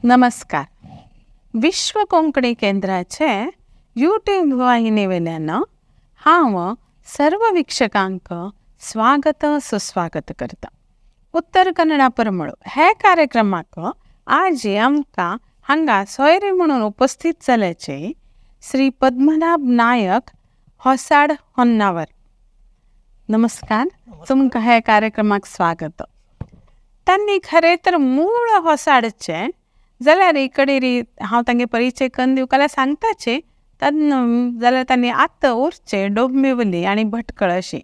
नमस्कार. विश्व कोंकणी केंद्राचे यूट्यूब वाहिनी वयल्यान हांव सर्व वीक्षकांक स्वागत सुस्वागत करता. उत्तर कन्नडा परमळ हे कार्यक्रमाक आज आमकां हांगा सोयरे म्हणून उपस्थित जाल्याचे श्री पद्मनाभ नायक, होसाड, होन्नावर. नमस्कार, तुमकां हे कार्यक्रमाक स्वागत. तांणी खरें तर मूळ होसाडचे जाल्यार कडेरी हांव तांगे परिचय करून दिवंक जाल्यार सांगताचे जाल्यार तांणी आतां उरचे डोंबिवली आनी भटकळ अशी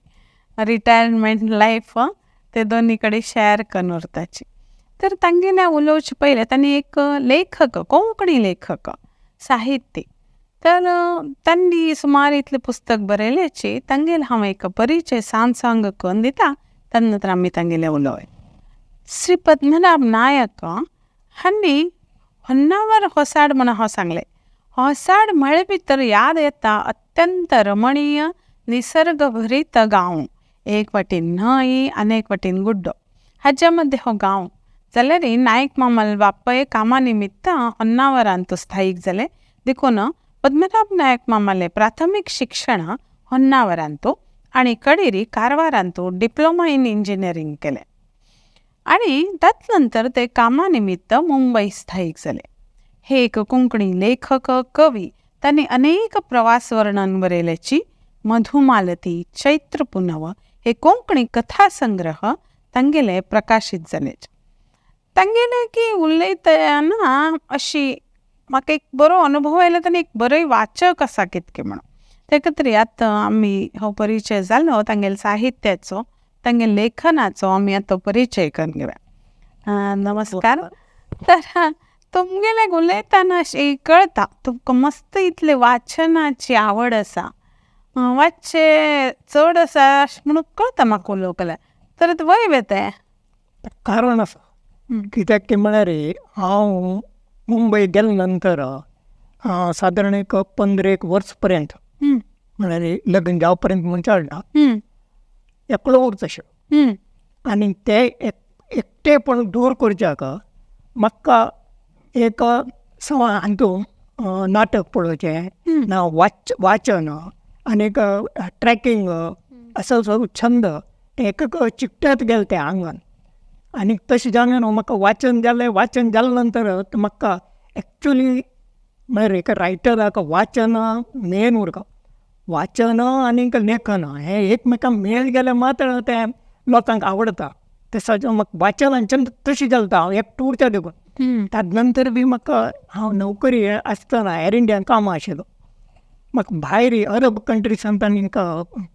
रिटायरमेंट लायफ ते दोनी कडेन शेअर करून उरताची. तर तांगेलें उलोवचें पयलें तांणी एक लेखक, कोंकणी लेखक, साहित्यीक, तर तांणी सुमार इतलें पुस्तक बरयल्याची. तांगेलो हांव एक परिचय सांग सांग करून दिता, ताजे नंतर आमी तांगेलें उलोवया. श्री पद्मनाभ नायक हांणी होन्नावर होसाड म्हणून हांव सांगलें. होसाड म्हळे भितर याद येता अत्यंत रमणीय निसर्गभरीत गांव. एक वाटेन न्हंय आनी एक वाटेन गुड्डो, हाज्या मदें हो गांव. जाल्यार नायक मामाले बापूय कामा निमित्त होन्नावरांत स्थायीक जाले, देखून पद्मनाभ नायक मामाले प्राथमीक शिक्षण होन्नावरांत आनी कडेरी कारवारांत डिप्लोमा इन इंजिनियरींग केलें आनी तात नंतर ते कामा निमित्त मुंबय स्थायीक जाले. हे एक कोंकणी लेखक, कवी. तांणी अनेक प्रवास वर्णन बरयल्याची. मधुमालती, चैत्र पुनव हे कोंकणी कथा संग्रह तांगेले प्रकाशीत जाले. तांगेले की उलयतना अशी म्हाका एक बरो अनुभव आयलो, तांणी एक बरोय वाचक आसा कितके म्हणून. ते खातीर आतां आमी हो परिचय जालो तांगेल्या साहित्याचो, तांगेल्या लेखनाचो, आमी आतां परिचय करून घेवया. नमस्कार. तर तुमगेले उलयतना अशी कळता तुमकां मस्त इतले वाचनाची आवड आसा, वाचचे चड आसा अशें म्हणून कळता म्हाका उलोवंक जाल्यार. तर वय वेताय? कारण आसा कित्याक की म्हळ्यार हांव मुंबय गेले नंतर सादारण एक 15 एक वर्स पर्यंत, म्हळ्यार लग्न जाव पर्यंत म्हूण चलना, एकलो उरता अशें. आनी ते एकटेपण दूर करच्याक म्हाका एक हातून नाटक पळोवचें ना वाचन आनीक ट्रॅकिंग असो सगळो छंद एक चिकटत गेले ते आंगान. आनी तशें जावन न्हू म्हाका वाचन जालें. वाचन जाले नंतर म्हाका एक्चुली म्हळ्यार एका रायटराक वाचन मेन उरता. वाचन आनीक लेखन हें एकमेकांक मेळ गेलें मात्र तें लोकांक आवडटा. तसो म्हाका वाचनाचें तशें जालें, हांव एकटो उरता देखून. ताजे नंतर बी म्हाका हांव नोकरी आसतना एर इंडियान कामां आशिल्लो, म्हाका भायर अरब कंट्रीसान तांणी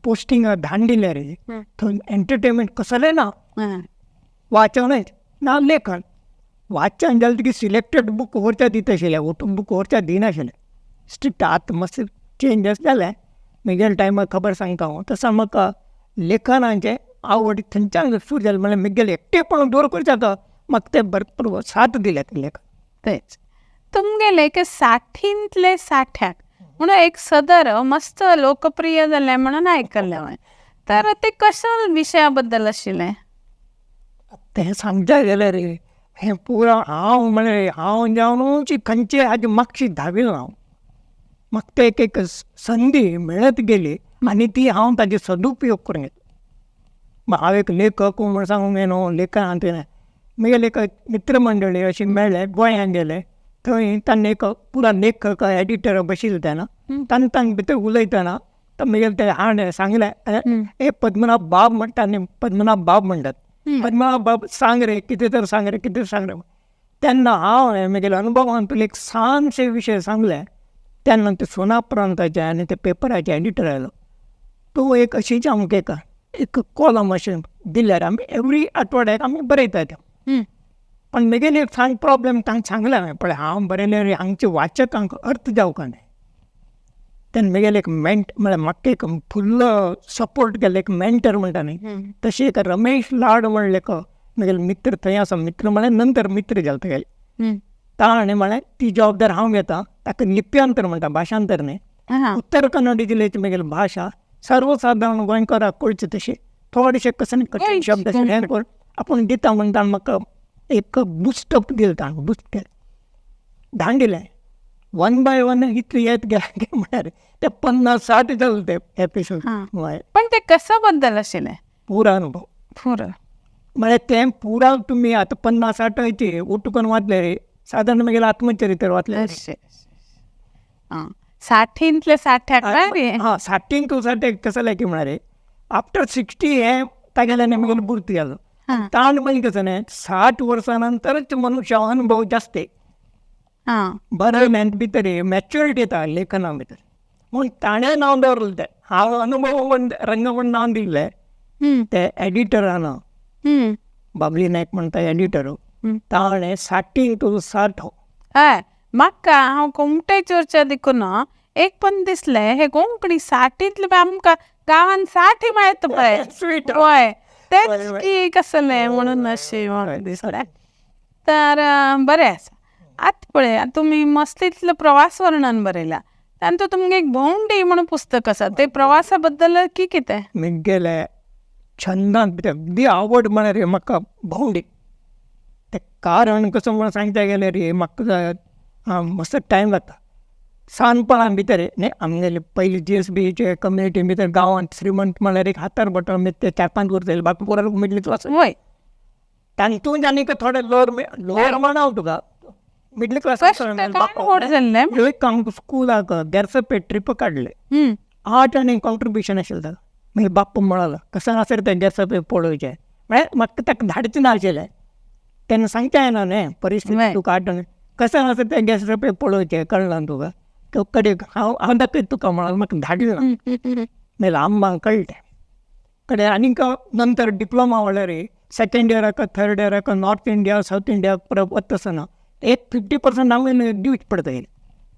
पोस्टिंग धाडून दिलें रे. थंय एंटरटेनमेंट कसलें ना, वाचनच ना लेखन. वाचन जालें तुगे सिलेक्टेड बूक व्हरच्या दिता आशिल्ले, ओपन बूक व्हरच्या दिनाशिल्ले स्ट्रिक्ट. आतां मातशें चेंजस जालें, म्हगेल्या टायमार खबर सांगता हांव. तसो म्हाका लेखनाचें आवड थंयच्यान सुरू जालें. म्हळ्यार म्हगेलें एकटेपण दूर करच्याक म्हाका तें भरपूर साथ दिल्या तें लेखन. तेच तुमगेले एक साठींतले साठ्याक म्हणून एक सदर मस्त लोकप्रिय जालें म्हणून आयकल्लें हांवें, तर ते कशा विशया बद्दल आशिल्लें? तें सांगता जाल्यार हें पुरा हांव म्हळ्यार हांव जावनूच खंयचे हाजे मातशी धांविल्लो हांव. म्हाका ते एक एक संदी मेळत गेली आनी ती हांव ताजे सदुपयोग करून घेतलो. हांव एक लेखक म्हूण सांगूंक न्हू लेखन म्हगेले एक मित्रमंडळी अशी मेळ्ळे, गोंयांत गेले, थंय तांणी एक पुरा लेखक एडिटर बशिल्ले तेन्ना तांणी तांचे भितर उलयतना तर म्हगेले ते हाणें सांगलें, ए पद्मनाभ बाब म्हणटा आनी पद्मनाभ बाब म्हणटात, पद्मनाभ बाब सांग रे कितें तर, सांग रे कितें, सांग रे. तेन्ना हांव म्हगेल्या अनुभवान तुका एक ल्हानशे विशय सांगले. तेन्ना ते सुनापरान्ताचे आनी ते पेपराचे एडिटर आयलो, तो एक अशीच आमकां एक एक कॉलम अशें दिल्यार आमी एवरी आठवड्याक आमी बरयता तें. पण म्हगेली एक सांग प्रॉब्लम तांकां सांगलें हांवें, पळय हांव बरयल्यार हांगचे वाचकांक अर्थ जावंक नाय. तेन्ना म्हगेलें एक मेंट म्हळ्यार म्हाका एक फुल्ल सपोर्ट केल्ले एक मेंटर म्हणटा न्ही तशें एक रमेश लाड म्हणले एक म्हगेले मित्र थंय आसा. मित्र म्हळ्यार नंतर मित्र जाले तेगेले. ताणें म्हळें ती जबाबदारी हांव घेता. ताका लिप्यांतर म्हणटा, भाशांतर न्ही. उत्तर कन्नड जिल्ल्याची म्हगेली भाशा सर्वसादारण गोंयकाराक कळची तशी थोडेशे कसन कठीण शब्द हें करून आपूण दिता म्हणटा. म्हाका एक बुस्टअप दिलें ताणें, बुस्ट केलें. धाडून दिलें. वन बाय वन इतले येत गेले म्हळ्यार ते 50-60 जाले ते एपिसोड. पण ते कसं बद्दल आशिल्लें? पुरा अनुभव. पुरा म्हळ्यार तें पुरा तुमी आतां 50-60 उठून वाचले सादारण मागीर आत्मचरित्र वाचलें. साठींतले 60 हां, साठीन टू 60 कसं लायकी म्हळ्यार आफ्टर 60 हें तागेलें मागीर बुर्ती जालो. ताण म्हणजे कसं न्ही 60 वर्सां नंतरच मनुष्य अनुभव जास्त बरयल्यान भितर मॅच्युरिटी येता लेखना भितर. म्हूण ताणें नांव दवरलें तें हांव अनुभव म्हण रंग म्हण नांव दिलें ते एडिटरान, बाबली नायक म्हणटा एडिटर, ताणें 60 टू 60. हय, म्हाका हांव कुमटे चर्चा देखून एक पण दिसलें हे कोंकणी 60 आमकां गांवान 60 मेळटा पळय. हय, तेच की कसलें म्हणून अशें दिसलें. तर बरें आसा. आतां पळय तुमी मस्तींतलो प्रवास वर्णन बरयलां, तातूंत तुमगे एक भोंवडी म्हणून पुस्तक आसा, ते प्रवासा बद्दल की कितें? म्हगेले छंदान भितर अगदी आवड म्हळ्यार म्हाका भोंवडी. तें कारण कसो म्हण सांगता गेल्यार म्हाका मस्त टायम लागता. सानपणान भितर न्ही आमगेले पयली GSB community भितर गांवांत श्रीमंत म्हळ्यार एक हातार बोटां ते 4-5 उरतले, बाकी पुरा मिडल क्लास. हय, तातूंत आनीक थोडे लोअर लोअर म्हण हांव तुका मिडल क्लास एक हांव स्कुलाक गेरसपे ट्रीप काडले, 8 आनी कॉन्ट्रिब्युशन आशिल्लें ताका. मागीर बाप्पा म्हणालो कसो आसा तें गेरसपे पळोवचें, म्हळ्यार म्हाका ताका धाडचें ना आशिल्लें तेन्ना सांगता येना न्ही परिस्थिती तुका 8 आनी कसो आसा तें गेरसपे पळोवचें कळना तुका, कडेक हांव हांव दाखयता तुका म्हणून म्हाका धाडलें ना. मागीर आम्माक कळ्ळें कडेन आनीक नंतर डिप्लोमा म्हणल्यार सेकेंड इयराक थर्ड इयराक नॉर्थ इंडिया सावथ इंडिया परत वता आसतना एक 50% हांवें दिवचें पडटा येयलें.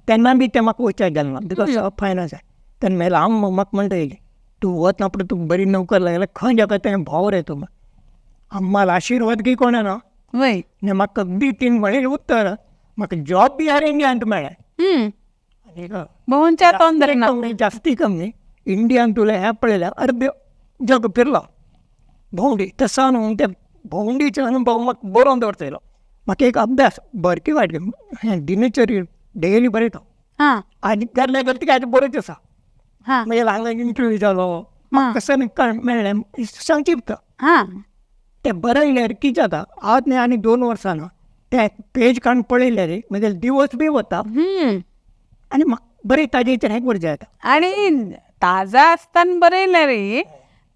तेन्ना बी तें म्हाका वचपाक गेलें ना because of finance. तेन्ना मागीर हांव म्हाका म्हणटा येयलें तूं वतना पळय तुका बरी नोकर लागल्यार खंय जाका तें भोंव रे तूं. अम्माल आशिर्वाद की कोणें ना म्हाका अगदी तीन म्हणलें उत्तर म्हाका जॉब बी एर इंडियांत मेळ्ळें. जास्ती कमी इंडियान तुला हें पळयल्यार अर्दे जग फिरलो भोंवडी. तसो न्हू त्या भोंवडीचो अनुभव म्हाका बरोवन दवरतलो. म्हाका एक अभ्यास बरकी वायट हें दिनचर्या डेली बरयता. आनी गेल्ले गलती काय बरोवचें आसा. मागीर हांगा इंटरव्यू जालो कसं मेळ्ळें संक्षिप्त तें बरयल्यार कितें जाता आज न्ही आनी 2 वर्सां ना तें पेज काडून पळयल्यार मागीर दिवस बी वता आनी म्हाका बरें ताजेचेर हें उर्जा येता. आनी ताजा आसतना बरयल्यार रे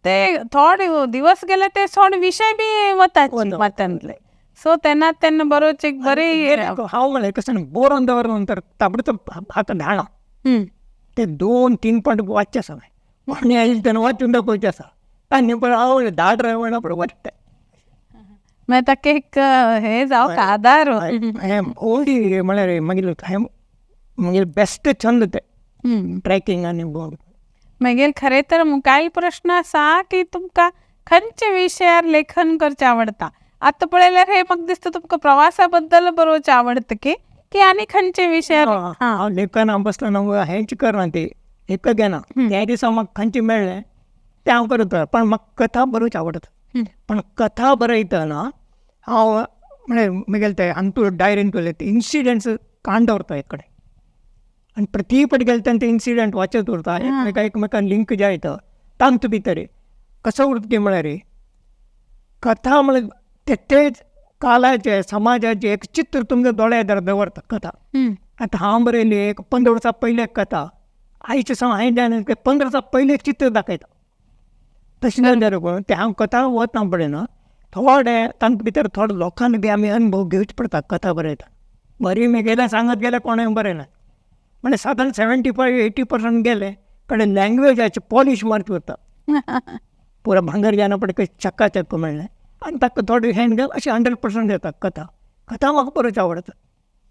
ते थोडे दिवस गेले ते थोडे विशय बी वता मतांतले. सो तेन्ना तेन्ना बरोवचें बरें. हांव म्हळ्यार कसं बरोवन दवरलें नंतर ताबडतोब हाका धाडना ते 2-3 पाट वाचचे आसा कोणी आयले तेन्ना वाचून दाखोवचें आसा आनी पण हांव धाड रे म्हणून पळय वाचता. मागीर ताका एक हें जावं आदार. हें भोंवडी म्हळ्यार मागीर हें मागीर बेस्ट छंद तें ट्रॅकिंग आनी भोंवडी. मागीर खरें तर मुखायल प्रश्न आसा की तुमकां खंयच्या विशयार लेखन करचें आवडटा? आतां पळयल्यार हे म्हाका दिसता तुमकां प्रवासा बद्दल बरोवचें आवडटा की की आनी खंयच्या विशयार? हांव लेखन हांव बसतना हेंच करना ते एक घेना त्या दिसा म्हाका खंयचें मेळ्ळें तें हांव करता. पण म्हाका कथा बरोवची आवडटा. पण कथा बरयतना हांव म्हळ्यार मागीर ते हांतूर डायरीन तुले ते इन्सिडंट्स काडून दवरता एक कडेन आनी प्रती पट गेले तेन्ना ते इन्सिडंट वाचत उरता एकमेका एकमेकान लिंक जायता तांत भितर कसो उरता की म्हळ्यार कथा म्हळ्यार ते तेच कालाचे समाजाचे एक चित्र तुमच्या दोळ्या दवरता कथा. आतां हांव बरयली एक 15 वर्सां पयली एक कथा आयचे सावन हांवें जाणा 15 वर्सां पयलें चित्र दाखयता. तशें जाल्यार तें हांव कथा वतना पळयना थोडे तांचे भितर थोडे लोकांनी बी आमी अनुभव घेवचे पडटा कथा बरयता. बरी गेल्या सांगत गेल्यार कोणें बरयना म्हणजे सादारण 75-80% गेले कडेन लँग्वेजाचे पॉलीश मारची उरता पुरा भांगर जायना पडटा चक्काचक्क मेळ्ळें आनी ताका थोडे हँड घाल अशें 100% येता कथा. कथा म्हाका बरोवची आवडटा.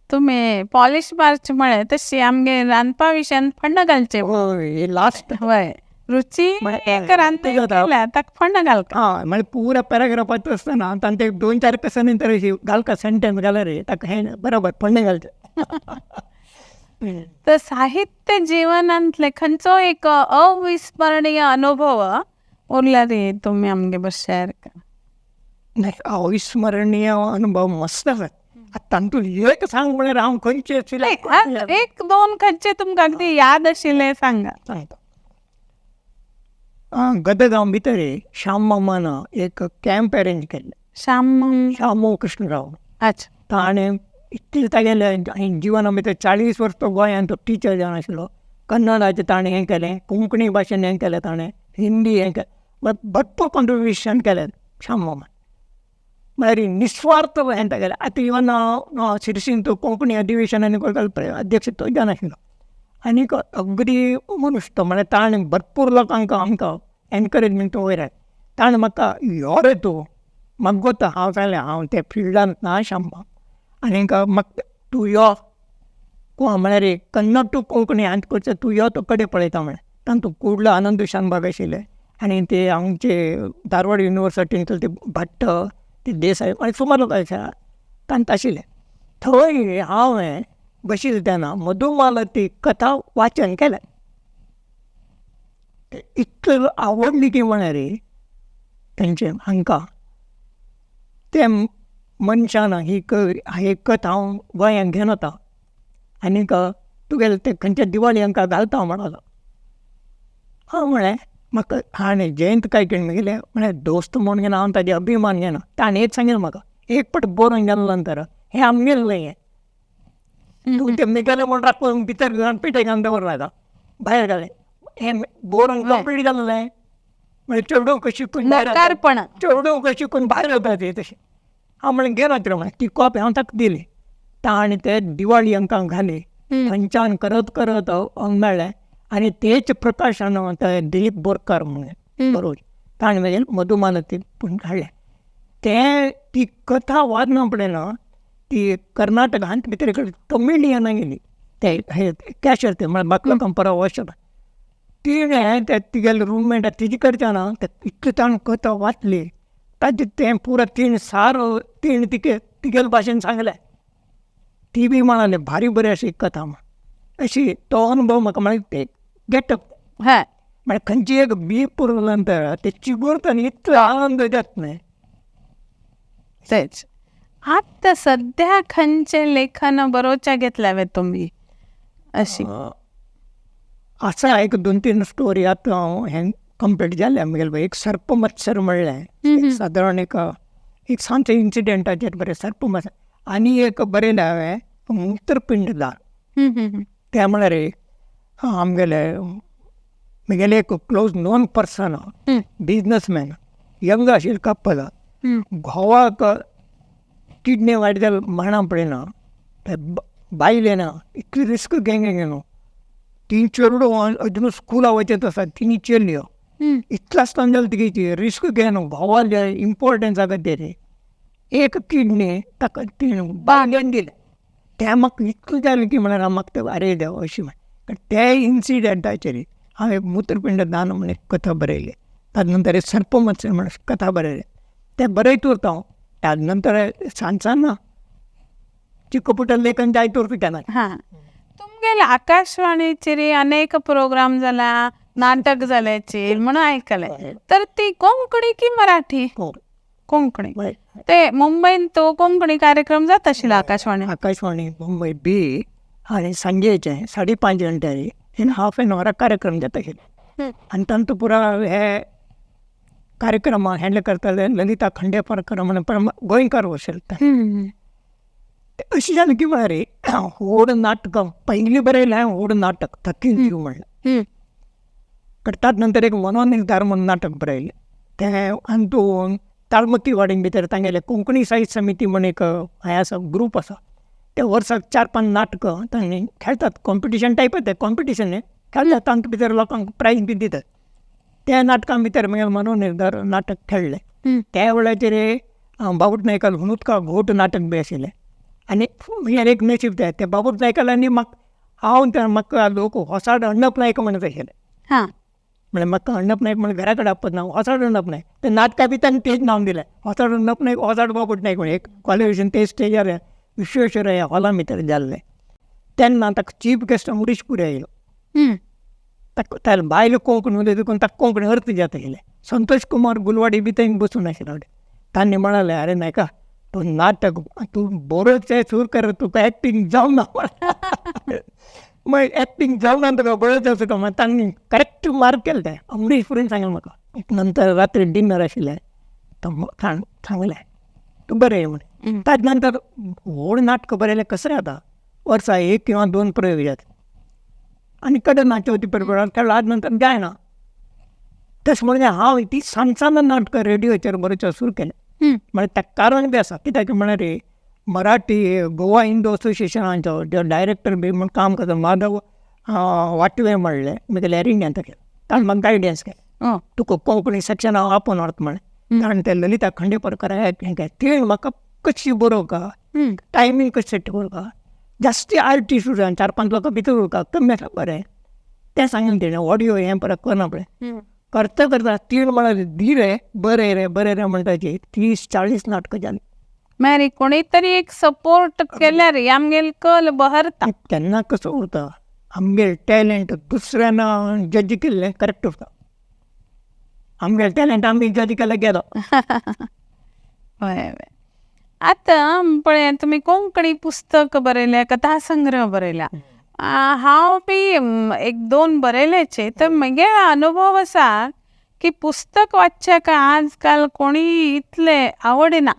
तुमी पॉलीश मारचे म्हळें तशी आमगे रांदपा विशयान फण्ण घालचें. हय लास्ट हय रुची एक रांदता ताका फण्ण घालता. हां म्हळ्यार पुरा पॅराग्राफाचो आसतना तांचे 2-4 कसांनी तर घालका सेंटेन्स घाल्यार ताका हें बरोबर फण्ण घालचें. तर साहित्य जीवनांतले खंयचो एक अविस्मरणीय अनुभव उरला रे तुमी आमगे बरोबर शेअर करा. नाही, अविस्मरणीय अनुभव मस्त आसात. आतां तांतून एक सांग म्हळ्यार हांव खंयचे सिलेक्ट एक दोन खंयचे तुमकां अगदी याद आशिल्ले सांगा. सांगता. गदगांव भितर श्याम मामान एक कॅम्प अरेंज केल्ले. श्याम श्यामो कृष्णराव. अच्छा. ताणें इतलें तागेलें जिवना भितर 40 वर्स तो गोंयांत तो टिचर जावन आशिल्लो. कन्नडाचें ताणें हें केलें, कोंकणी भाशेन हें केलें ताणें, हिंदी हें केलें, भरपूर कॉन्ट्रिब्युशन केलें श्याम मामान. म्हळ्यार निस्वार्थ हें तागेलें. आतां इवन शिरसीन तो कोंकणी अधिवेशन आनी अध्यक्ष तो जावन आशिल्लो. आनीक अगदी मनीस तो, म्हळ्यार ताणें भरपूर लोकांक आमकां एनकरेजमेंट वयर. ताणें म्हाका यो रे तूं म्हाका गोता. हांव सांगलें हांव त्या फिल्डांत ना श्याम, आनीक म्हाका तूं यो म्हळ्यार कन्नड टू कोंकणी हांत करचें तूं यो तो कडेन पळयता म्हळें. तांतूं कुडलो आनंद शानभाग आशिल्ले आनी ते आमचे धारवाड युनिवर्सिटींतले ते भट्ट, ते देसाय आनी सुमार लोक आसा तांत आशिल्ले. थंय हांवें बशिल्लें तेन्ना मधुमालती कथा वाचन केलें. इतलें आवडली की म्हळ्यार तेंचे हांकां ते मनशान ही कथा हांव गोंयांत घेवन वता आनीक तुगेले ते खंयच्या दिवाळी हांकां घालता म्हणलो. हांव म्हळें म्हाका हाणें जयंत कायकिणी म्हगेलें म्हळ्यार दोस्त म्हूण घेना, हांव ताजे अभिमान घेना. ताणें एक सांगिल्लें म्हाका, एक पट बरोवन गेले नंतर हें आमगेलें न्हय हें, तूं तें मेगेलें म्हूण राखून भितर घालून पेटे घालून दवरला आतां भायर घालें हें बरोवन कंप्लीट जालें म्हळ्यार चेडूं कशी शिकून भायर, चेडूं कशी शिकून भायर वता तें तशें. हांव म्हणलें घेना तर म्हळें ती कॉपी हांव ताका दिली. ताणें ते दिवाळी अंकांक घाली. थंयच्यान करत करत अंक मेळ्ळें आनी तेच प्रकाशन ते दिलीप बोरकार म्हणून बरोबर ताणें मागीर मधुमालती पूण हाडलें. तें ती कथा वाचना पळयना ती कर्नाटकांत भितर तमिळियनां गेली. ते हे कॅशर ते म्हळ्यार म्हाका लोकांक परवा वचना तिणें ते तिगेले रुममेट तिजे कडच्यान इतलें ताणें कथा वाचली ताजें तें पुरो तिणें सार तिणें तिके तिगेले भाशेन सांगलें. ती बी म्हणाले भारी बरी अशी कथा म्हण. अशी तो अनुभव म्हाका म्हळ्यार ते गेटअप म्हळ्यार खंयची एक बी पुरवले नंतर ते चिगुरतना इतलो आनंद जाता न्हय. तेच आतां सद्या खंयचें लेखन बरोवच्या घेतल्या वे तुमी अशी? आसा एक 2-3 स्टोरी आतां हांव हें कंप्लीट जालें म्हगेलें. एक सर्प मत्सर म्हणलें सादारण एक एक सांचे इन्सिडेंटाचेर बरें सर्प मत्सर. आनी एक बरयलें हांवें मूत्रपिंडदान. तें म्हळ्यार आमगेले म्हगेले एक close known person, businessman, young आशिल्लें कपल, घोवाक किडनी वायट जालें म्हणा पळयना बायलेन इतली रिस्क घेवंक न्हू. तीं चेडूं अजून स्कुला वचत आसा, तिनी चलयो इतलें आसतना जाल्यार तिगेली रिस्क घेवन घोवाले इम्पोर्टन्स आसा तेजेर एक किडनी ताका तिणें बायलेन दिलें. तें म्हाका इतलें जालें की म्हळ्यार म्हाका तें अरे देवा अशें म्हळें. ते इन्सिडंटाचेर हांवें एक मूत्रपिंड दान म्हूण एक कथा बरयली. ताजे नंतर एक सर्पमत्सर म्हूण कथा बरयली. तें बरयत उरता हांव. ताजे नंतर सांज ना चिकपुट लेखन जायत उरता केन्ना. हां, तुमगेले आकाशवाणीचेर अनेक प्रोग्राम जाला, नाटक जाल्याचेर म्हणून आयकलें. तर ती कोंकणी की मराठी? कोंकणी. ते मुंबईन तो कोंकणी कार्यक्रम जाता आशिल्लो आकाशवाणी. आकाशवाणी मुंबई बी आनी सांजेचे 5:30 घंट्यार इन हाफ एन our कार्यक्रम जाता आशिल्ले. आनी तांतूं पुरा हे कार्यक्रम हँडल करताले ललिता खंडेपरकर म्हणून गोंयकार आशिल्ले. अशें जालें की म्हळ्यार व्हड नाटक पयलीं बरयलें हांवें व्हड नाटक थकीत जीव म्हणलें. करतात नंतर एक मनोनिर्धार म्हणून नाटक बरयलें. तें अंतून ताळमती वाडीन भितर तांगेलें कोंकणी साहित्य समिती म्हूण एक हें आसा ग्रूप आसा. ते वर्साक 4-5 नाटकां तांणी खेळटात. कॉम्पिटिशन टायप तें कॉम्पिटिशन न्ही खेळटात, तांकां भितर लोकांक प्रायज बी दितात. त्या नाटकां भितर मागीर मनोनिर्धार नाटक खेळ्ळें. त्या वेळाचेर बाबूट नायकाल हुनुतका घोट नाटक बी आशिल्लें. आनी म्हगेलें एक नशीब तें ते बाबूट नायकाल आनी म्हाका हांव ते म्हाका लोक होसाड अण्णप नायक म्हणत आशिल्ले. म्हळ्यार म्हाका अण्णप नायक म्हळ्यार घरा कडेन आपत ना होसाड अण्णप नायक. ते नाटकां बी तांणी तेच नांव दिलें होसाड अण्णप नायक, होसाड बाबूट नायक म्हण. एक कॉलेजीन ते स्टेजार विश्वेश्वरय्या हॉला भितर जाल्लें तेन्ना ताका चीफ गेस्ट अमरीश पुरी आयलो. ताका ताका बायल कोंकणी उलयता देखून ताका कोंकणी अर्थ जाता आशिल्लें. संतोष कुमार गुलवाडी बी थंय बसून आशिल्लो. तांणी म्हणालें अरे नायका तो नाटक तूं बरोवचें सुरू कर, तुका एक्टींग जावना. मागीर एक्टींग जावना तुका बरोवचें सुरू कर. मागीर तांणी करेक्ट मार्क केलें तें. अमरीश पुरीन सांगलें म्हाका. नंतर रात्री डिनर आशिल्लें, तो सांगलें तूं बरय म्हण. ताजे नंतर व्हड नाटक बरयलें कसलें जाता, वर्सा 1 किंवा 2 प्रयोग जाता आनी कडे ना चवथी परबेक खेळ्ळो आज नंतर जायना. तशें म्हणजे हांव ती सान सान नाटकां रेडियोचेर बरोवचें सुरू केलें. म्हळ्यार ताका कारण बी आसा, कित्याक म्हळ्यार मराठी गोवा हिंदू असोसिएशनाचो जो डायरेक्टर बी म्हूण काम करता माधव वाटवे म्हणलें म्हगेलें एरिंग्यान ताका, ताणें म्हाका गायडन्स केलें, तुका कोंकणी सेक्शन हांव आपोवन व्हरता म्हणलें. कारण ते ललिता खांडेपारकार हें तें म्हाका कशी बरोवका, टायमींग कशें सेट करका, जास्ती आर्टिस्ट उरता 4-5 लोकां भितर उरका कमी आसल्यार बरें, तें सांगलें तेणें. ऑडियो हें परत करना पळय, करता करता 3 म्हळ्यार दी रे बरें रे बरें रे म्हणटाची 30-40 नाटकां जालीं. मागीर कोणी तरी एक सपोर्ट केल्यार आमगेल कल बहरता. तेन्ना कसो उरता आमगेल टॅलंट दुसऱ्यान जज केल्लें करेक्ट उरता, आमगेल टॅलंट आमी जज केल्यार गेलो. हय हय. आतां पळय तुमी कोंकणी पुस्तक बरयलें, कथा संग्रह बरयला, हांव बी 1-2 बरयल्याचे. तर म्हगे अनुभव आसा की पुस्तक वाचच्याक आजकाल कोणी इतले आवडना.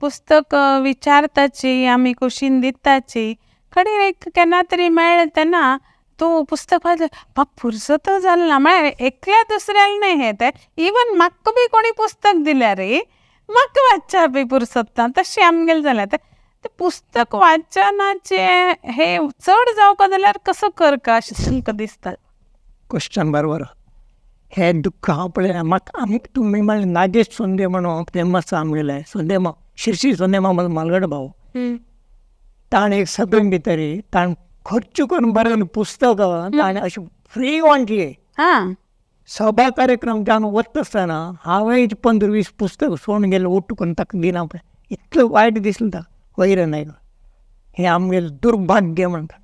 पुस्तक विचारताची आमी कुशीन दिताची, कडेन एक केन्ना तरी मेळ्ळें तेन्ना तूं पुस्तक वाचलें म्हाका फुरसत जालें ना. म्हळ्यार एकल्या दुसऱ्याक न्हय हें तें, इवन म्हाका बी कोणी पुस्तक दिल्यार रे म्हाका वाचच्या बी पुरसत ना, तशें आमगेलें जालें. तें पुस्तक वाचनाचें हे चड जावका जाल्यार कसो करका अशें तुमकां दिसता? क्वेश्चन बरोबर. हें दुख्ख हांव पळयलें. म्हाका आमी तुमी म्हणलें नागेश सोंदे म्हणून फेमस आमगेले सोंदेमा, शिरशी सोंदेमा म्हजो मालगड भाव, ताणें एक सगळें भितर ताणें खर्च करून बरयलें पुस्तक, ताणें अशें फ्री वांटली. सभा कार्यक्रम जावन वता आसतना हांवें 15-20 पुस्तक सोडून गेलें, उठ करून ताका दिना पळय, इतलें वायट दिसलें ताका. वयर नायक हें आमगेलें दुर्भाग्य म्हणटा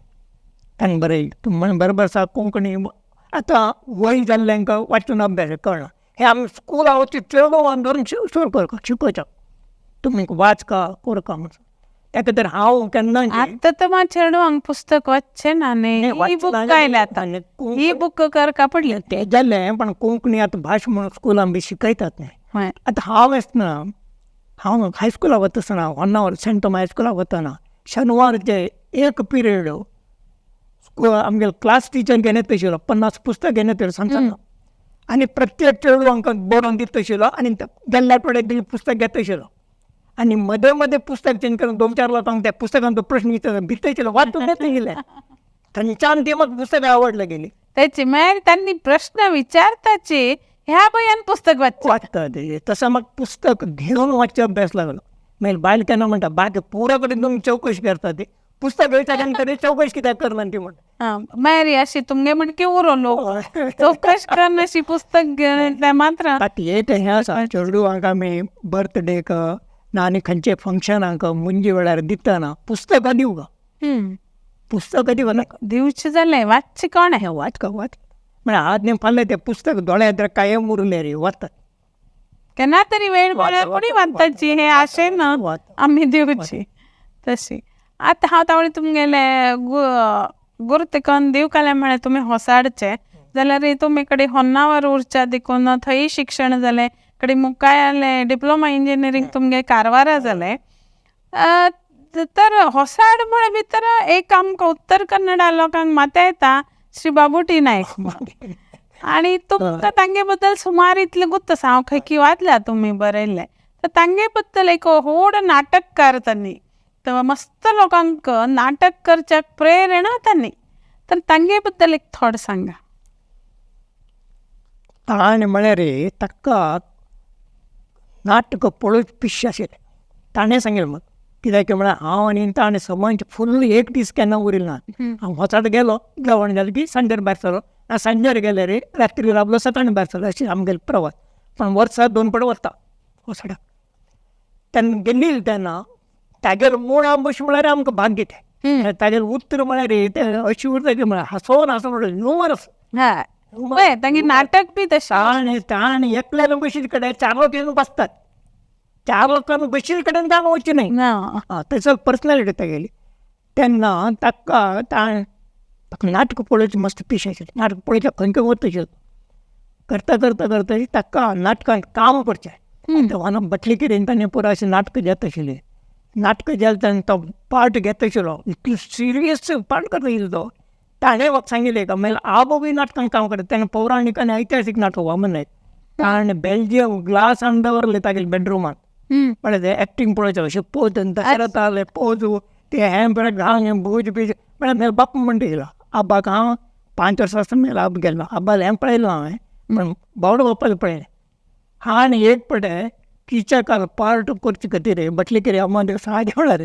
ताणें बरयलें. तूं म्हण बरोबर आसा, कोंकणी आतां वय जाल्ल्यांक वाचून अभ्यास कळना, हें आमी स्कुला वचून चेडवान धरून सुरू करता शिकोवचें, तुमी वाचका करका म्हणून. ताका तर हांव केन्ना आतां तर मात चेडवांक पुस्तक वाचचें ना न्ही, ई बूक आयल्या आतां, ई बूक करका पडलें तें जालें. पण कोंकणी आतां भाश म्हणून स्कुलान बी शिकयतात न्ही. आतां हांव आसतना हांव हायस्कुलाक वता आसतना होन्नावर सेंट थॉमस हायस्कुलाक वतना शेनवारचे एक पिरियड आमगेले क्लास टिचर घेवन येता आशिल्लो, 50 पुस्तक घेवन येता सांगता, आनी प्रत्येक चेडवांक बरोवन दिता आशिल्लो आनी गेल्ल्या आठवड्याक पुस्तक घेता आशिल्लो. आनी मदें मदें पुस्तक चेंज करून 2-4 लोकांक त्या पुस्तकांचो प्रश्न विचारता भितर आशिल्लो, वाचून येता आशिल्लें. थंयच्यान ती म्हाका पुस्तकां आवडलें गेली. तेची मागीर तांणी प्रश्न विचारताची ह्या भंयान पुस्तक वाचता ते. तसो म्हाका पुस्तक घेवन वाचचे अभ्यास लागलो. मागीर बायल केन्ना म्हणटा बाकी पुरा कडेन तुमी चवकशी करता ती पुस्तक विचारल्यान तरी चवकशी कित्याक करना ती म्हणटा. मागीर अशी तुमगे म्हणकी उरो लोक चवकशी करना अशी पुस्तक घेवन मात्र. बाकी एक हें आसा, चेडवांक आमी बर्थडेक ना आनी खंयचे फंक्शनाक मुंजी वेळार दितना पुस्तकां दिवका, पुस्तकां दिवं नाका. दिवचें जालें वाचचें कोण हें वाचका वाच म्हळ्यार आज न्ही फाल्यां तें पुस्तक दोळ्या कायम उरलें रे, वाचतात केन्ना तरी वेळ मेळ्ळ्यार कोणी वाचताची हे आशेन आमी दिवची तशी. आतां हांव तावळी तुमगेले गुरुतिकन दिवकाले म्हळ्यार तुमी होसाडचे जाल्यार तुमी कडेन होन्नावर उरच्या देखून थंय शिक्षण जालें, कडेन मुखायले डिप्लोमा इंजिनियरींग तुमगे कारवारा जालें. तर होसाड म्हळ्यार भितर एक आमकां उत्तर कन्नडा लोकांक माथ्या येता श्री बाबुटी नायक, आनी तुमकां तांगे बद्दल सुमार इतलें गुत्त आसा, हांव खंय की वाचल्या तुमी बरयल्लें. तर तांगे बद्दल एक व्हड नाटककार तांणी, तर मस्त लोकांक नाटक करच्याक प्रेरणा तांणी, तर तांगे बद्दल एक थोडें सांगा. ताणें म्हळ्यार ताका नाटक पळोवच पिश्शें आशिल्लें. ताणें सांगलें म्हाका, कित्याक म्हळ्यार हांव आनी ताणें समज फुल्ल एक दीस केन्ना उरिल्लो ना. हांव होसाड गेलो, जेवण जालें की सांजेर भायर सरलो, ना सांजेर गेले रे रात्री रावलो, सकाळीं भायर सरलो, अशें आमगेलो प्रवास. पण वर्सा 2 फावट वता होसाडाक. तेन्ना गेल्ली तेन्ना तागेलो मुळां बश म्हळ्यार आमकां भाग्य तें, तागेलें उतर म्हळ्यार तें अशें उरता की म्हळ्यार हांसोन हांसोन ह्युमरस. तांगे नाटक बी तशें ताणें एकल्यान बशी कडेन 4 लोक येवन बसतात. चार लोकांक बशीर कडेन जावन वचचें न्हय. थंयसर पर्सनॅलिटी तागेली. तेन्ना ताका ताका नाटक पळोवचें मस्त पिशें आशिल्लें. नाटक पळयता खंय खंय वता आशिल्लो. करता करता करता ताका नाटकांत काम करचें. तेव्हा बटलेकेरीन ताणें पुरो अशें नाटकां जाता आशिल्लीं. नाटकां जालें तेन्ना तो पार्ट घेता आशिल्लो. इतलो सिरियस पार्ट करता आशिल्लो तो. ताणें म्हाका सांगिल्लें का मागीर आबो बी नाटकांत काम करता. तेणें पौराणीक आनी ऐतिहासीक नाटक वामन नायक. ताणें बेल्जियम ग्लास हाडून दवरले तागेले बेडरुमांत. म्हळ्यार ते एक्टींग पळोवचें अशें पोज दशरथाले पोज ते हें बरें घालून भूज बीज. म्हळ्यार म्हगे बाप्पा म्हणटा आशिल्लो आब्बाक हांव 5 वर्सां आसतना म्हगेलो आबा गेल्लो. आब्बालें हें पळयलें हांवें पूण बावडो बाप्पालें पळयलें. आनी एक पटे किचकान पार्ट करचे खातीर बटलेकेरी अम्मा सादें म्हळ्यार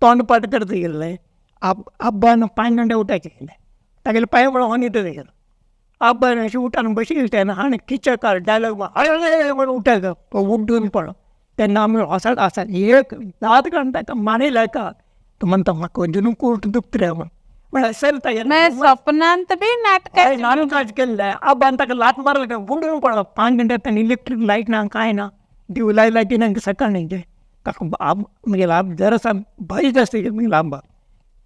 तोंड पाठ करता आशिल्लें. आब्बान 5 घंटे उठायचें आशिल्लें. तागेले पांय पळोवन न्हिदत आशिल्लो. आब्बान अशें उठान बशिल्लें तेन्ना आनी किचकार डायलॉग म्हणून उठायलो तो उड्डून पडलो. तेन्ना आमी हसत हसत एक दांत काडून ताका मारिल्लो एका. तो म्हणटा म्हाका अजुनूय कुट दुखता रे म्हूण. म्हळ्यार सर तागेलें सपनांत बी नाटकां नाटकां केल्लें. आब्बान ताका लात मारली उडून पडलो. 5 घंटे तेन्ना इलेक्ट्रीक लायट ना कांय ना. दिव लायला की ना सकाळीं ताका आब म्हगेलो आब जरासा भंय जास्त म्हगेलो आब्बा.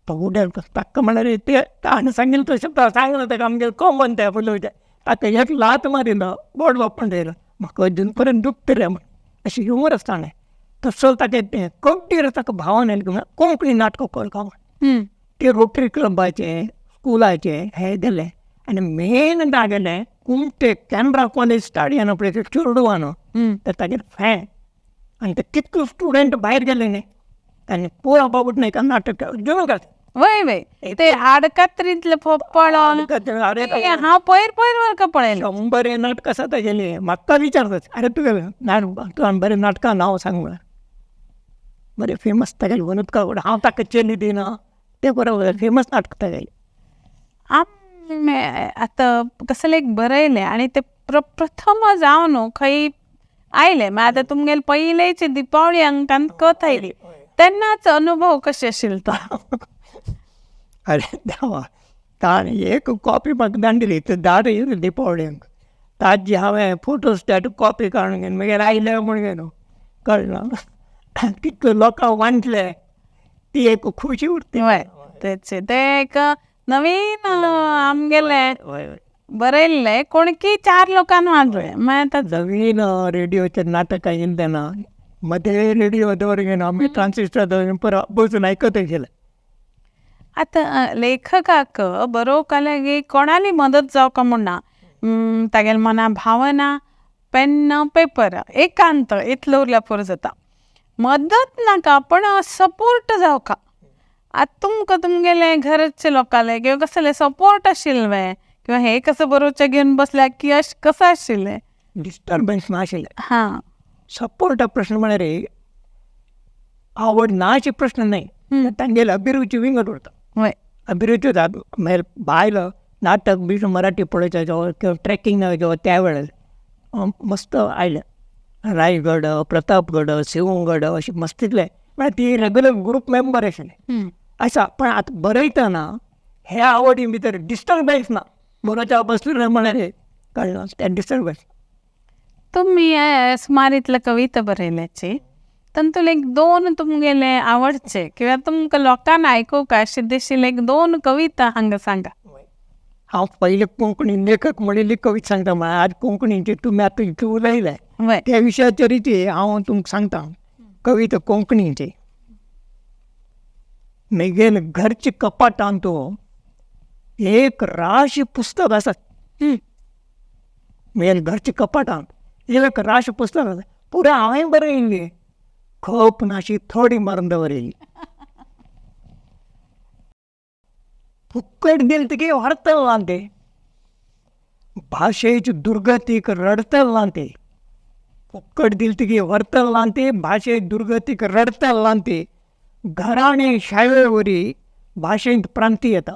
तो उडेल ताका म्हळ्यार ते ताणें सांगिल्लें तशें सांगलें ताका आमगेलें कॉमन तें उलोवचें. ताका एक लात मारिल्लो बोड बाप्पा म्हणटा म्हाका अजून पर्यंत दुखता रे म्हूण. अशें ह्युमर आसता ताणें. तसो ताका तें कवटीर ताका भावन आयलें कोंकणी नाटकां कर काय म्हूण. ते रोटरी क्लबाचें स्कुलाचें हें गेलें. आनी मेन तागेलें कुमटे कॅनरा कॉलेज स्टार्ट जालें पळय ते चेरडुवान तर तागेले फॅन. आनी ते कितले स्टुडंट भायर गेले न्ही. आनी पुरा बाबूट नायक नाटक अजुनूय करता. वय वय ते आडकात्रींतले पळोवन हांव पयर पयर वर्ग पळयलें. 100 नाटक आसा तागेलीं. म्हाका विचारतात अरे तुवें तुवें बरें नाटकां नांव सांग म्हळ्यार. बरें फेमस तागेलें वनूत कावड हांव ताका चेली दिना तें बरोबर फेमस नाटक तागेलें. आमी आतां कसलें एक बरयलें आनी तें प्रथम जावन न्हू खंय आयलें. मागीर आतां तुमगेले पयलेच दिपावळी अंकान कथा आयली तेन्नाच अनुभव कशें आशिल्लो तो? अरे देवा, ताणें एक कॉपी म्हाका धाडून दिली. ते धाड येयली दिपावळी अंक. ताजी हांवें फोटोस्टेट कॉपी काडून घेवन मागीर आयले म्हूण घेवन कळ्ळें कितले लोकांक वांटले ती एक खुशी उरता. हय तेच तें एक नवीन आमगेलें बरयल्लें कोण की 4 लोकांक वाचलें. मागीर नवीन रेडियोचेर नाटकां येयलें तेन्ना मदें रेडियो दवर घेवन आमी ट्रान्सिस्टर दवर परत बसून आयकत आशिल्ले. आतां लेखकाक बरोवंक लागीं कोणाली मदत जावका म्हूण ना. तागेले मना भावना पेन पेपर एकांत इतलो उरल्यार पुरो जाता. मदत नाका पण सपोर्ट जावका. आतां तुमकां तुमगेले घरचे लोकांले किंवा कसले सपोर्ट आशिल्ले वे किंवा हे कसं बरोवचें घेवन बसल्या की अशें कसं आशिल्लें? डिस्टर्बन्स नाशिल्लें. हां. सपोर्टा प्रश्न म्हळ्यार आवड ना अशे प्रश्न न्हय. तांगेली अभिरुची विंगड उरता. वय. अभिरुची मागीर बायल नाटक बी मराठी पळोवचें किंवा ट्रेकिंग त्या वेळार मस्त आयलें. रायगड, प्रतापगड, सिंहगड अशें मस्त इतलें म्हळ्यार ती रेगुलर ग्रूप मेंबर आशिल्ले. आसा पण आतां बरयतना ह्या आवडी भितर डिस्टर्बन्स ना. बरोवच्या बसलें म्हळ्यार कळ्ळें तें डिस्टर्बन्स. तुमी सुमार इतले कविता बरयल्याची तातूंत एक 2 तुमगेले आवडचे किंवा तुमकां लोकांक आयकूंक अशें दिशिल्लें एक 2 कविता हांगा सांगा. हांव पयले कोंकणी लेखक म्हणिल्ली कविता सांगता. म्हळ्यार आज कोंकणीची तुमी आतां इतलें उलयले त्या विशयाचेर हांव तुमकां सांगता कविता कोंकणीची. म्हगेले घरचे कपाटांत एक राशी पुस्तक आसात. म्हगेले घरचे कपाटांत एक राशी पुस्तक आसा. पुराय हांवें बरयल्ली. खप नाशी थोडी मारून दवरिल्ली. फुकट दिल तुगे व्हरतले ना ते. भाशेची दुर्गतीक रडतले ना ते. फुकट दिल तुगे व्हरतले ना ते. भाशे दुर्गतीक रडतले ना ते. घराणे शाळेवरी भाशेंत प्रांती येता.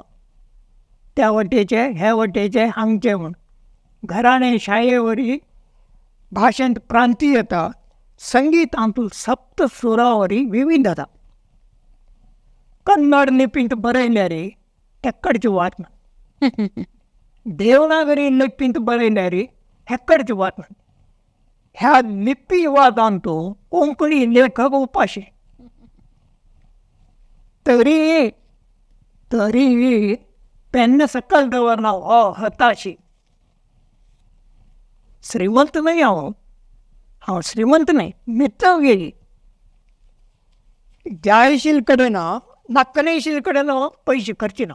त्या वटेचे हे वटेचे हांगचे म्हूण. घराणे शाळेवरी भाशेंत प्रांती येता. संगीतांत सप्त सुरावरी विविधता. कन्नड लिपींत बरयल्यार हेकडची वात ना. देवनागरी लिपींत बरयल्यार हेकडची वात ना. ह्या लिपीवादान तो कोंकणी लेखक उपाशी. तरी तरी पेन्न सकल दवरना हो हताशी. श्रीमंत नाही हांव, हांव श्रीमंत नाही, मितव्ययी. जायशील कडेन ना, नाकनेशील कडेन पयशे खर्ची ना,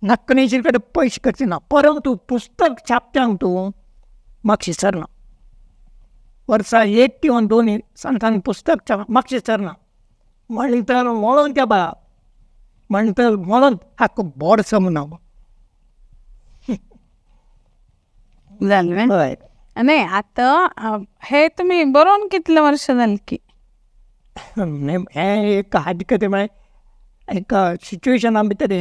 नाकनेशील कडेन पयशे खर्ची ना, परंतु पुस्तक छापत्यांक तूं मागशी सरना. वर्सा एक किंवा दोन सांग पुस्तक छाप मागशी सरना. म्हणतर म्हणून त्या बा म्हणतर म्हणून हाका बोडसो म्हणून जालें. हय. नाही आतां हे तुमी बरोवन कितले वर्सां जालीं की? हें एक हाजे कतें म्हळ्यार एक सिच्युएशना भितर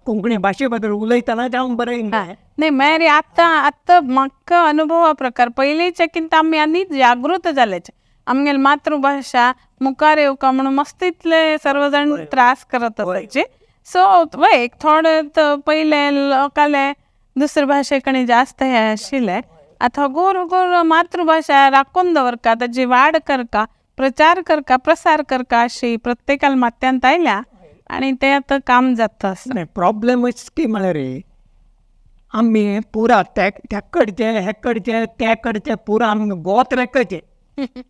कोंकणी भाशे बद्दल उलयतना हांव बरयलें. नाही म्हळ्यार आतां आतां म्हाका अनुभवा प्रकार पयलींच्या कितें आमी आनी जागृत जाल्याचे आमगेली मातृभाशा मुखार येवका म्हणून मस्त इतले सर्व जाण त्रास करत आसाचे. सो वय एक थोडे पयले लोकाले दुसरे भाशे कडेन जास्त हे आशिल्ले. आतां गोर गोर मातृभाशा राखून दवरका, ताजी वाड करका, प्रचार करका, प्रसार करका अशी प्रत्येकाला मात्यांत आयल्या आनी ते आतां काम जाता आसा. नाही प्रॉब्लेमच की म्हळ्यार आमी पुरा त्या कडचे हे कडचे त्या कडचे पुरा आमी गोत्र एकाचे.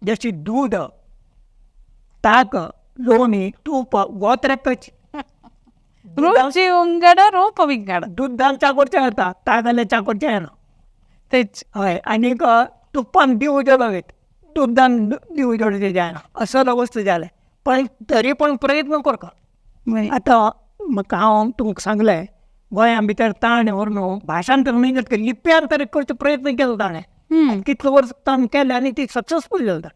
जशी दूद ताक लोणी तूप गोत्र एकाचे. रुची उंगड रूप विंगड. दुधान चाकोरचें येता, ताक चाकोरचें येना. तेच. हय. आनीक तुपान दीव उजळ दुधान दीव उजळ जायना असो वस्तू जालें. पण तरी पण प्रयत्न करता. आतां म्हाका हांव तुमकां सांगलें गोंया भितर ताणें व्हरून भाशांतर न्हय लिप्यांतर करचो प्रयत्न केलो ताणें. कितलो वर्स ताणें केलें आनी ती सक्सेसफूल जालें.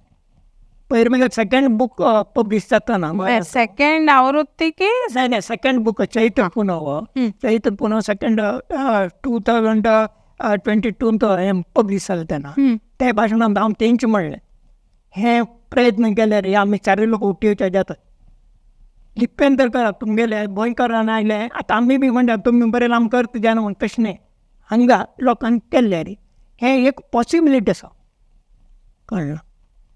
पयर मागीर सेकेंड बूक पब्लीश जाताना सेकेंड आवृत्ती की नाही नाही सेकंड बूक चैत्र पुनव. चैत्र पुनव सेकंड 2022 तो हें पब्लीश जालें तेन्ना. त्या भाशणांत हांव तेंचे म्हणलें हें प्रयत्न केल्यार आमी चारूय लोक उठेवचे जाता. लिप्यांतर करा तुमगेले गोंयकारान आयले आतां आमी बी म्हणटा तुमी बरें आमकां करता जायना म्हण तशें न्हय. हांगा लोकांक केल्ले रे हें एक पॉसिबिलिटी आसा. कळ्ळें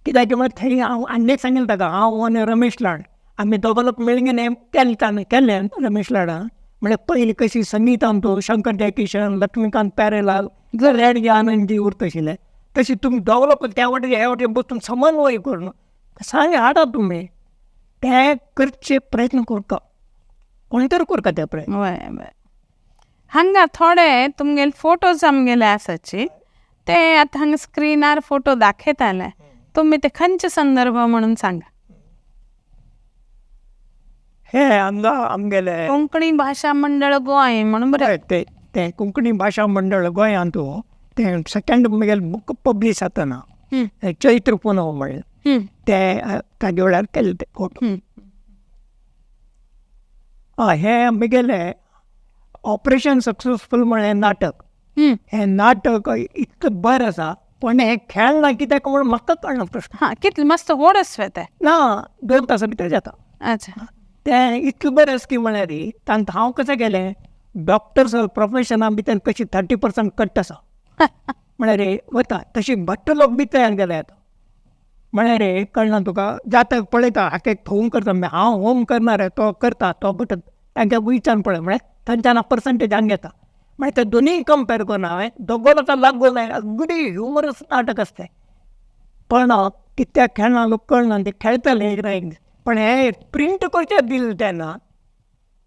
कित्याक म्हळ्यार थंय हांव आनी एक सांगिल्लें ताका हांव आनी रमेश लाड आमी दोगां लोक मेळून हें केलें ताणें केलें रमेश लाडान. म्हळ्यार पयलीं कशी संगीतान तूं शंकर जयकिशन लक्ष्मीकांत प्यारेलाल रेडगे आनंदजी उरता आशिल्ले तशी तुमी दोग लोक त्या वाटेन ह्या वाटेन बसून समन्वय करून सांग हाडा तुमी ते करचे प्रयत्न करता कोणी तरी करता ते प्रयत्न. वय वय. हांगा थोडे तुमगेले फोटोज आमगेले आसाची ते आतां हांगा स्क्रिनार फोटो दाखयताले तुमी ते खंयचे संदर्भ म्हणून सांगा. हे हांगा आमगेले कोंकणी भाशा मंडळ गोंय म्हणून बरें ते ते कोंकणी भाशा मंडळ गोंयांत तें सेकंड म्हगेलें बूक पब्लीश जातना चैत्र पुनव म्हणलें ते ताजे वेळार केल्ले ते फोटो. हय. हें म्हगेलें ऑपरेशन सक्सेसफूल म्हळ्ळें नाटक. हें नाटक इतलें बरें आसा पण हें खेळना कित्याक म्हूण म्हाका कळना प्रश्न. हां कितलें मस्त व्हड आसलें तें. ना 2 तासां भितर जाता. अच्छा. तें इतलें बरें आसा की म्हळ्यार तांकां हांव कशें केलें डॉक्टर्स प्रोफेशना भितर कशी 30% कट आसा म्हळ्यार वता तशी भट्ट लोक बी तयार केले आतां. म्हळ्यार कळना तुका जाता पळयता हाका एक होम करता हांव होम करणार तो करता तो भट तांकां विचारून पळय म्हळ्यार थंयच्यान पर्संटेज हांगा घेता. मागीर ते दोनूय कंपेर करून हांवें दोगो लोकां लागू जाय अगदी ह्युमरस नाटक आसता. पण कित्याक खेळना लोक कळना ते खेळटले एक ना एक दीस. पण हें प्रिंट करचें दिलें तेन्ना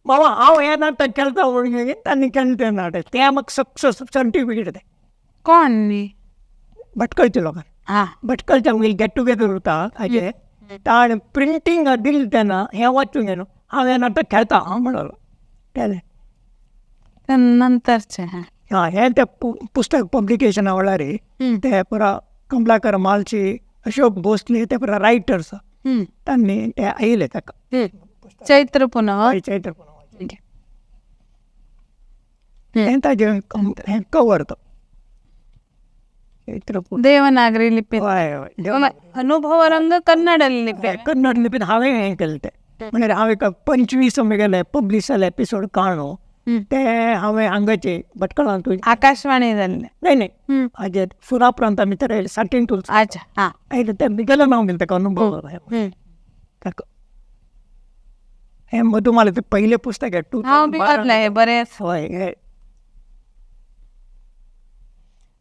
बाबा हांव हें नाटक खेळटा म्हणून तांणी केलें तें नाटक तें म्हाका सक्सेस सर्टिफिकेट तें. कोण न्ही भटकळच्या लोकांक. आं भटकळच्या आमगेलें गेट टुगेदर उरता हाजें ताणें प्रिंटींग दिलें तेन्ना हें वाचून न्हू हांव हें नाटक खेळटा हांव म्हणलो केलें. नंतरचें. हां हें तें पुस्तक पब्लिकेशना वेळार ते पुरा कमलाकर मालशी अशोक भोसले ते पुरा रायटर्स तांणी ते आयले ताका. चैत्र पुनव. चैत्र पुनव हें ताजें हें कवर तो चैत्र पुनव. देवनागरी लिपी. हय हय. अनुभव रंग कन्नड लिपी. कन्नड लिपीन हांवें हें केलें तें म्हळ्यार हांव एक 25 म्हगेले पब्लीश जाले एपिसोड काणो ते हांवें हांगाचे भटकळांतूय आकाशवाणी जाल्लें. नाही नाही, हाजेर सुराप्रांता भितर आयलें साठीन तुलसी. अच्छा हां. आयलें तें म्हगेलें नांव दिलें ताका अनुभव. ताका हें मधुमालाचें पयलें पुस्तक आहे टू. हांव बी वाचलें हें बरें आसा. हय हें.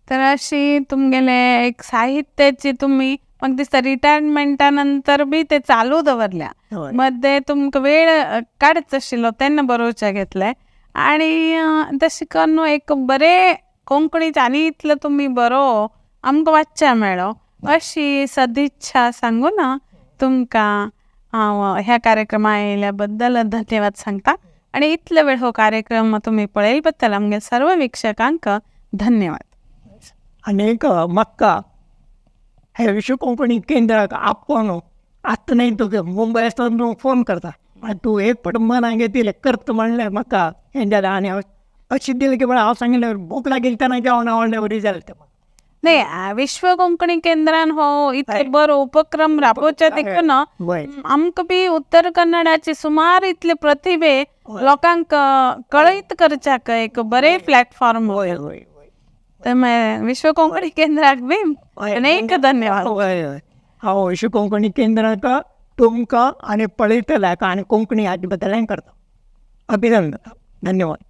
तर अशी तुमगेले एक साहित्याची तुमी म्हाका दिसता रिटायरमेंटा नंतर बी ते चालू दवरल्या. मध्ये तुमकां वेळ काडचो आशिल्लो तेन्ना बरोवच्या घेतलें आनी तशें करून एक बरें कोंकणीच आनी इतलो तुमी बरो आमकां वाचच्या मेळो अशी सदिच्छा सांगून तुमकां हांव ह्या कार्यक्रमा आयिल्ल्या बद्दल धन्यवाद सांगता आनी इतलो वेळ हो कार्यक्रम तुमी पळयले बद्दल आमगे सर्व वीक्षकांक धन्यवाद. आनी एक म्हाका हे विश्व कोंकणी केंद्राक आपोवन आतां न्हय तुका मुंबय आसतना तूं फोन करता आनी तूं एक फावट मनाक घेतिल्लें करता म्हणलें म्हाका हें जालें आनी हांव अशें दिलें की म्हळ्यार हांव सांगिल्लें भूक लागिल्ली तेन्ना जेवण आवडलें वरी जालें तें. नाही, विश्व कोंकणी केंद्रान हो इतलो बरो उपक्रम राबोवच्या देखून आमकां बी उत्तर कन्नडाचे सुमार इतले प्रतिभे लोकांक कळयत करच्याक एक बरें प्लॅटफॉर्म. हय हय. तर विश्व कोंकणी केंद्राक बी अनेक धन्यवाद. हय हय, हांव विश्व कोंकणी केंद्राक तुमकां आनी पळयतल्याक आनी कोंकणी हाजे बद्दल करता अभिनंदन. धन्यवाद.